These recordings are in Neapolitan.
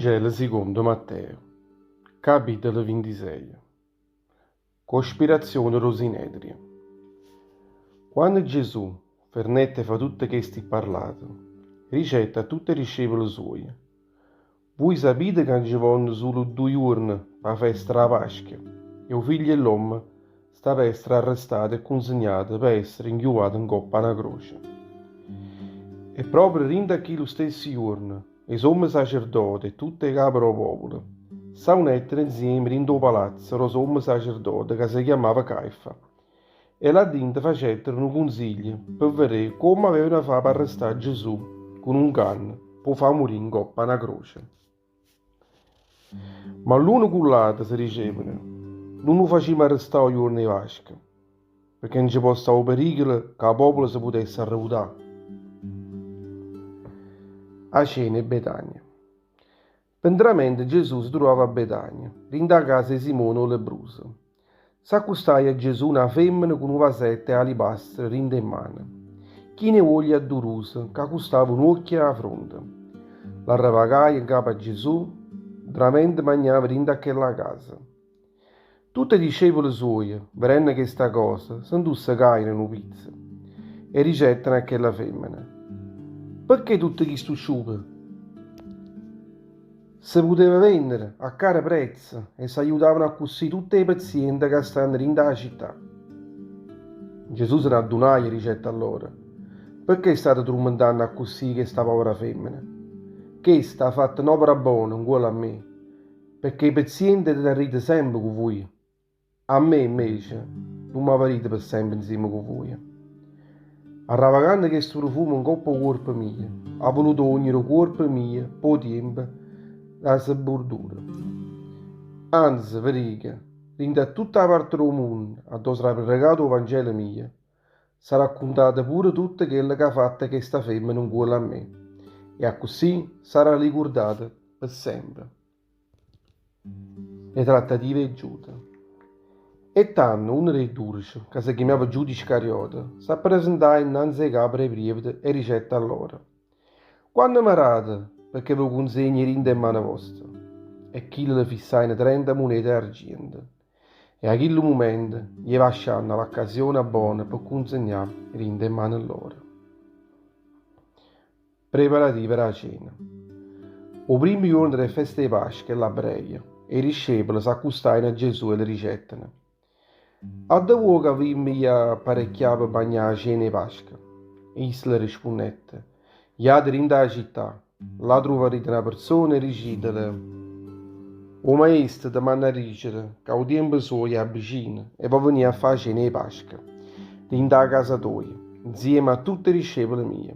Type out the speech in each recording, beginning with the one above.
Vangelo sicondo Matteo, capitolo 26. Cospirazione d' 'o Sinedrio. Quanno Gesù fernette 'e fa tutte chesti parlate, dicette a tutte 'e discepole suoje, Vuje sapite ca nce vonno sulo duje juorne p' 'a festa d' 'a Pasca e 'o Figlio 'e ll'ommo sta pe essere arrestato e cunzignato pe essere 'nchiuvato 'ncopp' a na croce. E proprio dinto a chillu stesso juorno 'e somme sacerdote e tutte 'e cape d' 'o popolo s'aunettero 'nzieme dint' 'o palazzo d' 'o sommo sacerdote ca se chiammava Caifa e là dinto facettero nu cunziglio pe vedé comme avevano fa p'arrestà Gesù cu nu 'nganno p' 'o fa murì 'ncopp' a na croce. Ma l'uno cu ll'ato se dicevano, Nun 'o facimmo arrestà 'o juorno 'e Pasca, pecché nce po' sta 'o pericolo ca 'o popolo se putesse arrevutà. A cena 'e Betania. Pe 'ntramente Gesù se truvava a Betania, dint' 'a casa 'e Simone 'o lebbruso. S'accustaje a Gesù na femmena cu nu vasetto 'e alibastro dint' 'e mmane, chino 'e uoglio adduruso ca custava n'uocchio d' 'a fronte. L'arrevacaje 'ncapo a Gesù, 'ntramente magnava dint' a chella casa. Tutt' 'e discepole suoje, vedenno chesta cosa, se 'ntussecajeno nu pizzo e dicetteno a chella femmena, Pecché tutto chistu sciupo? Se puteva vennere a caro prezzo e s'aiutavano accussì tutt' 'e pezziente ca stanno dint' 'a città. Gesù se n'addunaje e dicette a loro, Pecché state turmentanno accussì chesta povera femmena? Chesta ha fatto n'opera bona 'ncuollo a me. Pecché 'e pezziente 'e tenarrite sempe cu vuje, a me invece nun m'avarrite pe sempe 'nzieme cu vuje. Arravacanno chestu prufumo 'ncopp' 'o cuorpo mio, ha vuluto ognere 'o cuorpo mio p' 'o tiempo d' 'a sepultura. Anze, ve dico, dint' a tutta 'a parte d' 'o munno addò sarà prerecato 'o Vangelo mio, Sarà cuntato pure tutto chello c'ha fatto chesta femmena 'ncuollo a me, e accussì sarà ricurdato pe sempe. Le trattative 'e Giuda. E tanno uno d' 'e dudece, ca se chiamava Giuda Iscariota, s'appresentaje 'nnanze 'e cape d' 'e prievete e dicette a loro, Quanno me date pecché ve cunzegno dint' 'e mmane voste? E chille le fissajeno 30 munete 'argiento. E 'a chillu mumento jeva ascianno l'accasiona bona pe cunzegnà dint' 'e mmane lloro. Preparative d' 'a cena. O primmo juorno d' 'e feste 'e Pasca 'e ll'Abreje, 'e discepole s'accustajeno a Gesù e le dicetteno, Addò vuò ca avimmo ji a apparecchià pe magnà 'a cena 'e Pasca? E isso le rispunnette, Jate dint' 'a città, Là truvarrite na perzona e dicitele, 'O Maestro te manna a dicere ca 'o tiempo suojo è avvicino e vo' venì a fa' 'a cena 'e Pasca dint' 'a casa toja, nzieme a tutte 'e discepole mieje.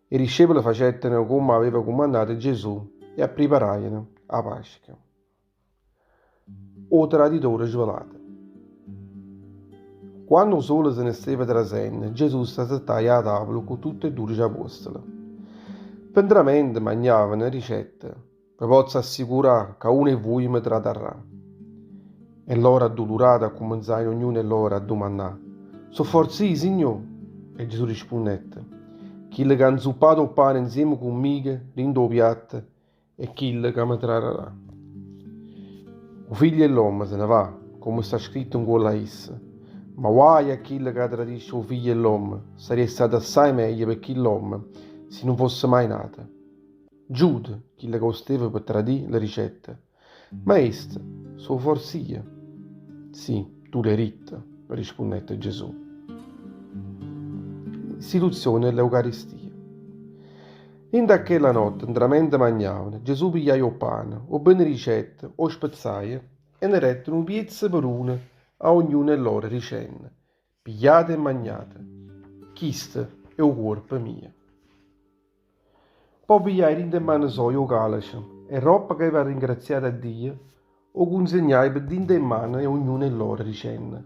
E discepole facettero comme aveva cummandato Gesù e appriparajeno 'a Pasca. 'O traditore svelato. Quanno 'o sole se ne steva trasenno, Gesù s'assettaje 'a tavula cu tutte 'e dudece apuostole. Pe 'ntramente magnavano, dicette, Ve pozzo assicurà ca uno 'e vuje me tradarrà. E lloro addulurate accummenzajeno ognuno 'e lloro a dumannà, So' forze io, Signò? E Gesù rispunnette, Chillo c'ha 'nzuppato 'o ppane 'nzieme cu mmico dint' 'o piatto È chillo ca me tradarrà. O Figlio 'e ll'ommo se ne va, comme sta scritto 'ncuollo a isso. Ma guaje a chillo ca tradisce 'o Figlio 'e ll'ommo, sarria stato assaje meglio pe chill'ommo si nun fosse maje nato. Giuda, chillo ca 'o steva pe tradì, le dicette, Maestro, so' forse io? Sì, tu l'hê ditto, rispunnette Gesù. Istituzione 'e ll'Eucaristia. Dint' a chella notte, 'ntramente magnavano, Gesù pigliaje 'o pane, 'o benedicette, 'o spezzaje e ne dette nu piezzo per uno a ognuno 'e lloro, dicenno, Pigliate e magnate, chisto è 'o cuorpo mio. Po' pigliaje dint' 'e mmane soje 'o càlece e, doppo ca aveva ringraziato a Dio, 'o cunzegnaje pe dint' 'e mmane 'e ognuno 'e lloro, dicenno,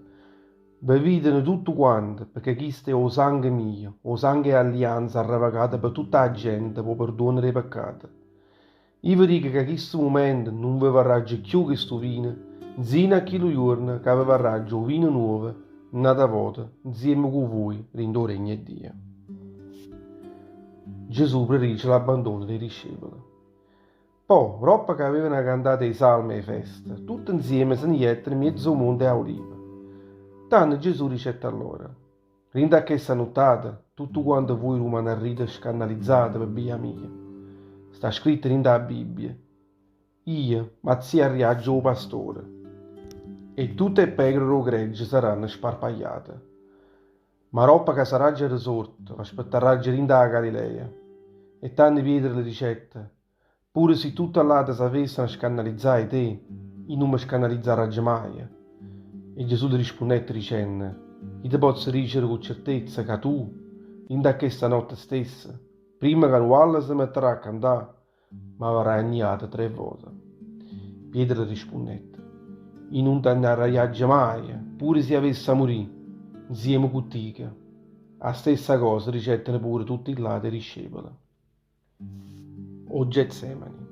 Bevitene tuttu quante, pecché chisto è 'o sanghe mio, 'o sanghe 'e allianza arrevacato pe tutta 'a gente p' 'o perduono d' 'e peccate. Io ve dico ca chistu mumento nun vevarraggio cchiù chistu vino, nzino a chillu juorno ca vevarraggio 'o vino nuovo n'ata vota nzieme cu vuje dint' 'o regno 'e Dio. Gesù predice l'abbandono d' 'e discepole. Po', roppo ca avevano cantato 'e salme 'e festa, tutte 'nzieme se ne jettero 'mmiez' 'o monte 'e Aulive. Tanno Gesù dicette a loro, Dint' a chesta nuttata, tuttu quante vuje rumanarrite scannalizzate pe' via mia. Sta scritto dint' 'a Bibbia, Io mazziarriaggio 'o pastore, e tutte 'e pecore d' 'o gregge saranno sparpagliate. Ma doppo ca sarraggio risorto, v'aspettarraggio dint' 'a Galilea. E tanno Pietro le dicette, Pure si tutte ll'ate s'avessero scannalizzà 'e te, io nun me scannalizzarraggio maje. E Gesù le rispunnette dicenne, Io te pozzo dicere cu certezza ca tu, dint' a chesta notte stessa, primma ca nu gallo se metterà a cantà, m'avarrai anniato tre vote. Pietro le rispunnette, Io nun t'anniarraggio maje, pure si avessa murì 'nzieme cu tico. A stessa cosa dicettero pure tutte ll'ate discepole. O Getsemani.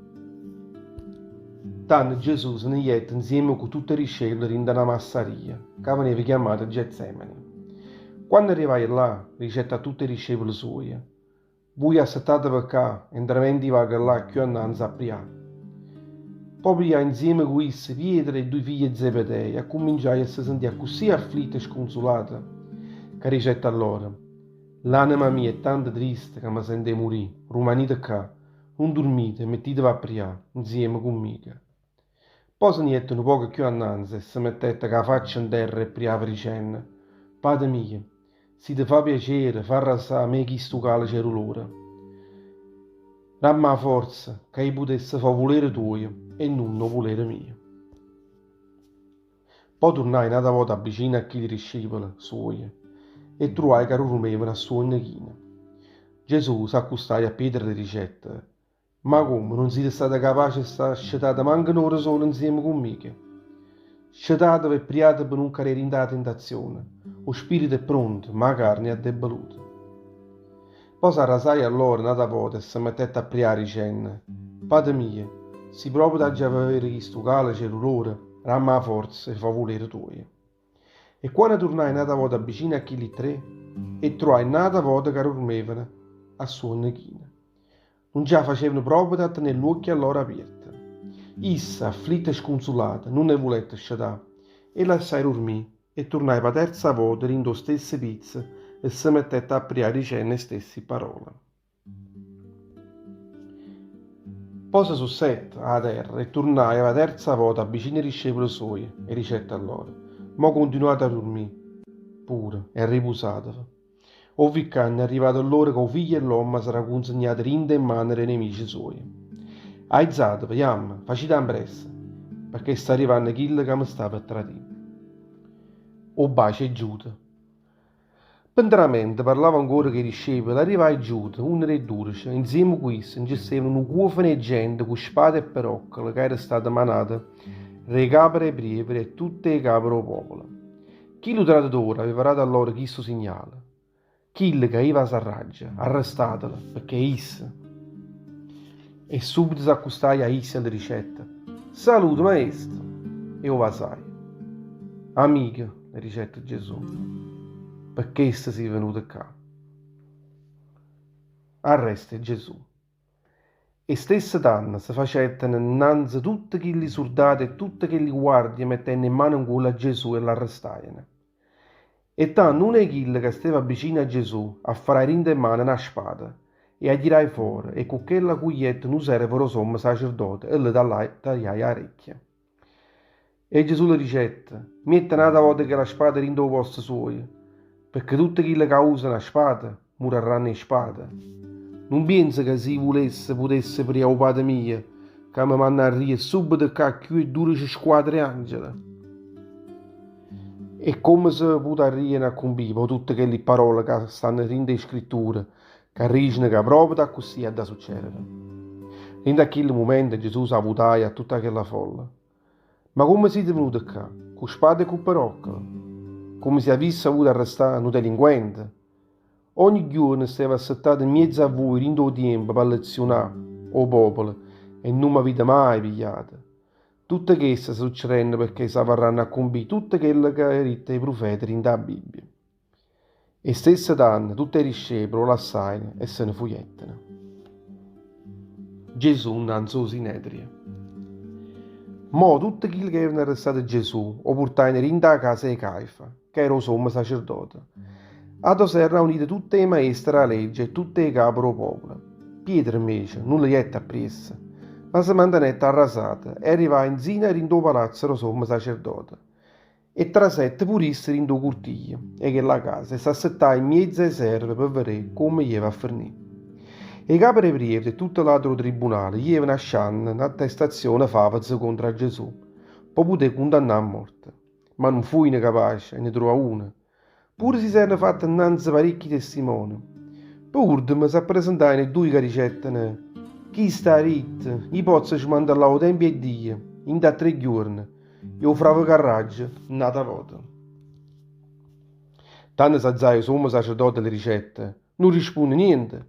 Tanno Gesù se ne jette 'nzieme cu tutte 'e discepole dint' a na massaria, ca veneva chiammata Getsemani. Quanno arrivaje là, dicette a tutte 'e discepole suoje, Vuje assettateve ccà, entramente i' vaco là cchiù annanze a prià. Po' pigliaje 'nzieme cu isso Pietro e 'e duje figlie 'e Zebedeo e accumminciaje a se sentì accussì afflitto e scunsulato, ca dicette a loro, L'anema mia è tanto triste ca me sento 'e murì, rumanite ccà, nun durmite e mettiteve a prià, 'nzieme cu mmico. Po' se ne jette nu poco cchiù annanze e se mettette cu 'a faccia 'nterra e priava dicenno, Pate mio, si te fa piacere, fa arrassà 'a me chistu calice 'e dulore. Damme 'a forza ca io putesse fa 'o vulere tuoio e nun 'o vulere mio. Po' turnaje n'ata vota vicino a chilli discepole suoje e truvaje ca durmevano a suonno chino. Gesù s'accustaje a Pietro e le dicette, Ma comme, nun site state capace 'e sta scetate manco n'ora sola 'nzieme cu mmico? Scetateve e priate pe nun cadè dint' 'a tentazione, 'o spirito è pronto, ma 'a carne è addebbeluta. Pò s'arrasaje a lloro n'ata vota e se mettette a prià dicenne, Pate mio, si proprio t'aggia vevere chistu calice 'e dulore, damme 'a forza 'e fa 'o vulere tuoje. E quanno turnaje n'ata vota vicino a chilli tre, 'e truvaje n'ata vota ca durmevano a suonno chino. Nun ce 'a facevano proprio a tenè ll'uocchie lloro apierte. Isso, afflitto e scunsulato, nun 'e vulette scetà e lassaje durmì e turnaje p' 'a terza vota dint' 'o stesso pizzo e se mettette a prià dicenno 'e stessi parole. Po' se sussette 'a terra e turnaje p' 'a terza vota vicino 'e discepole suoje e dicette a lloro, Mo cuntinuate a durmì pure e arrepusateve. O vi ccanno è arrivata ll'ora ca 'o Figlio 'e ll'ommo sarrà cunzignato dint' 'e mmane d' 'e nemice suoje. Aizateve, jammo, facite ampressa, pecché sta arrivanno chillo ca me sta pe tradì. O bacio 'e Giuda. Pe 'ntramente parlava ancora cu 'e discepole, arrivaje Giuda, uno d' 'e dudece, e 'nzieme cu isso nce stevano nu cuofano 'e gente cu spade e peroccole ca era stata manata d' 'e cape d' 'e prievete e tutte 'e cape d' 'o popolo. Chillu traditore aveva dato a lloro chistu signale, Chillo ca io vasarraggio, arrestatelo, pecché è isso. E subito s'accustaje a isso e le dicette, Salute, maestro! E 'o vasaje. Amico, le dicette Gesù, pe chesto si' venuto ccà. Arresto 'e Gesù. E stesse tanno se facetteno 'nnanze tutte chilli surdate e tutte chelli guardie mettenno 'e mmane 'ncuollo a Gesù e l'arrestajeno. E tanno uno 'e chille ca steva vicino a Gesù afferraje dint' 'e mmane na spada e 'a tiraje fore e cu chella cugliette nu servo d' 'o sommo sacerdote e le tagliaje 'a recchia. E Gesù le dicette, Miette n'ata vota chella spada dint' 'o posto suojo, pecché tutte chille ca usano 'a spada murarranno 'e spada. Nun pienze ca si vulesse putesse prià 'o Pate mio ca me mannarria subito ccà cchiù 'e dudece squadre 'e angele? E comme se putarriano accumpì po' tutte chelli parole ca stanno dint' 'e Scritture ca diceno ca proprio accussì adda succedere? Dint' a chillu mumento Gesù s'avutaje a tutta chella folla. Ma comme site venute ccà? Cu spade e cu peroccole? Comme si avisse avuto arrestà nu delinquente? Ogni ghiuorno stevo assettato 'mmiezzo a vuje dint' 'o tiempio pe leziunà 'o popolo e nun m'avite maje pigliato. Tutte cheste sta succedenno pecché s'avarranno accumpì tutte chello ca è ditto 'e prufete dint' 'a Bibbia. E stesse tanno tutte 'e discepole 'o lassajeno e se ne fujetteno. Gesù 'nnanze 'o Sinedrio. Mo tutte chille che avevano arrestato Gesù 'o purtajeno dint' 'a casa 'e Caifa, ca era 'o sommo sacerdote, addò s'erano aunite tutte 'e maestre d' 'a legge e tutte 'e cape d' 'o popolo. Pietro, invece, nun le jette appriesso, ma se mantenette arrasato e arrivaje nzino a dint' 'o palazzo d' 'o sommo sacerdote. E trasette pur'isso dint' 'o curtiglio 'e chella casa e s'assettaje 'mmiez' 'e serve pe vedé comme jeva a fernì. 'E cape d' 'e prievete e tutte ll'ate d' 'o tribunale jevano ascianno n'attestazione faveza contro a Gesù p' 'o puté cundannà a morte, ma nun fujeno capace 'e ne truvà una, pure si s'erano fatte 'nnanze paricchi testimone. Pe urdemo s'appresentajeno duje ca dicetteno, Chisto ha ditto, I' pozzo smantellà 'o tempio 'e Dio 'int' a tre ghiuorne. E 'o fravecarraggio n'ata vota. Tanno s'azaje 'o sommo sacerdote e le dicette, Nun rispunne niente?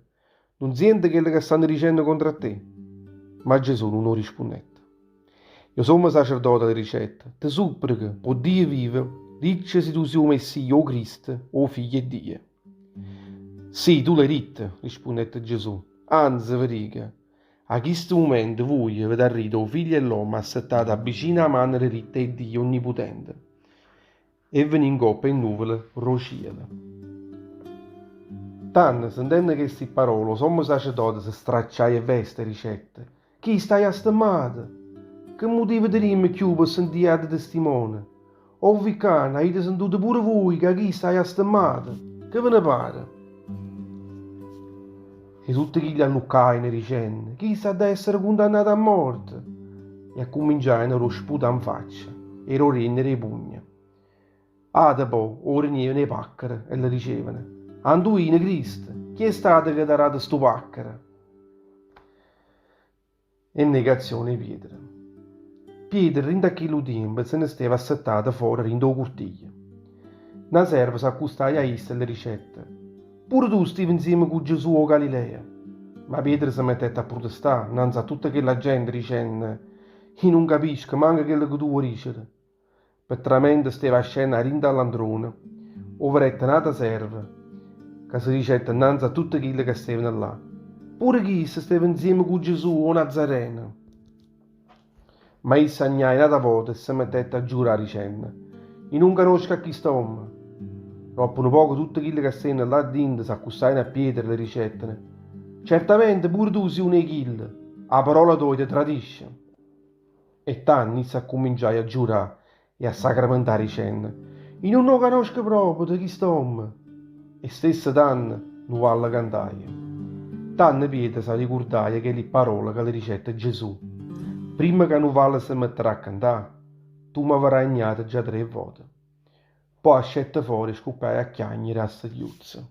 Nun siente chello ca stanno dicenno contro a te? Ma Gesù nun 'o rispunnette. E 'o sommo sacerdote le dicette, Te suppreco, p' 'o Dio vivo, dicce si tu si' 'o Messia, 'o Cristo, 'o Figlio 'e Dio. Sì, tu l'hai ditto, rispunnette Gesù, anze ve dico, 'A chistu mumento vuje vedarrite 'o Figlio 'e ll'ommo assettato abbicino 'a mano deritta 'e Dio Onniputente e venì 'ncoppa 'e nnuvole d' 'o cielo. Tanno, sentenno chesti pparole, 'o sommo sacerdote se stracciaje 'e veste e dicette, Chisto ha jastemmato! Che mutivo tenimmo cchiù pe sentì ate testimone? O vi ccà, n'avite sentuto pure vui ca chisto ha jastemmato? Che ve ne pare? E tutte chille alluccajeno dicenno, Chisto ha da essere cundannato a morte! E accumminciajeno a d' 'o sputà 'nfaccia e d' 'o regnere 'e pugna. Ate po' 'o regnevano 'e pacchere e le dicevano, Anduina Cristo, chi è stato che t'ha dato stu pacchere? E negazione 'e Pietro. Pietro dint' a chillu tiempo se ne steva assettato fora dint' 'o curtiglio. Na serva s'accustaje a isso e le dicette, Pure tu stive 'nzieme cu Gesù 'o Galileo. Ma Pietro se mettette a prutestà 'nnanze a tutta chella gente dicenne, I' nun capisco manco chello che tu vuò dicere. Pe tramente steva ascenno 'a dint' 'all'androne, 'o vedette n'ata serva, ca se dicette 'nnanze a tutte chille ca stevano là, Pure chisto steva 'nzieme cu Gesù 'o Nazareno. Ma isso agnaje n'ata vota e se mettette a giurà dicenno, I' nun canosco a chist'ommo. Doppo nu poco tutte chille ca stevano là dinto s'accustajeno a Pietro e le dicetteno, Certamente pure tu si' uno 'e chille, 'a parola toja te tradisce. E tanno isso accumminciaje a giurà e a sacramentà dicenno, I' nun 'o canosco proprio, chist'ommo! E stesso tanno nu vallo cantaje. Tanno Pietro s'arricurdaje chelli pparole ca le dicette Gesù, Primma ca nu vallo se metterà a cantà, tu m'avarrai nignato già tre vote. Po' ascette fore e scuppiaje a chiagnere a segliuzzo.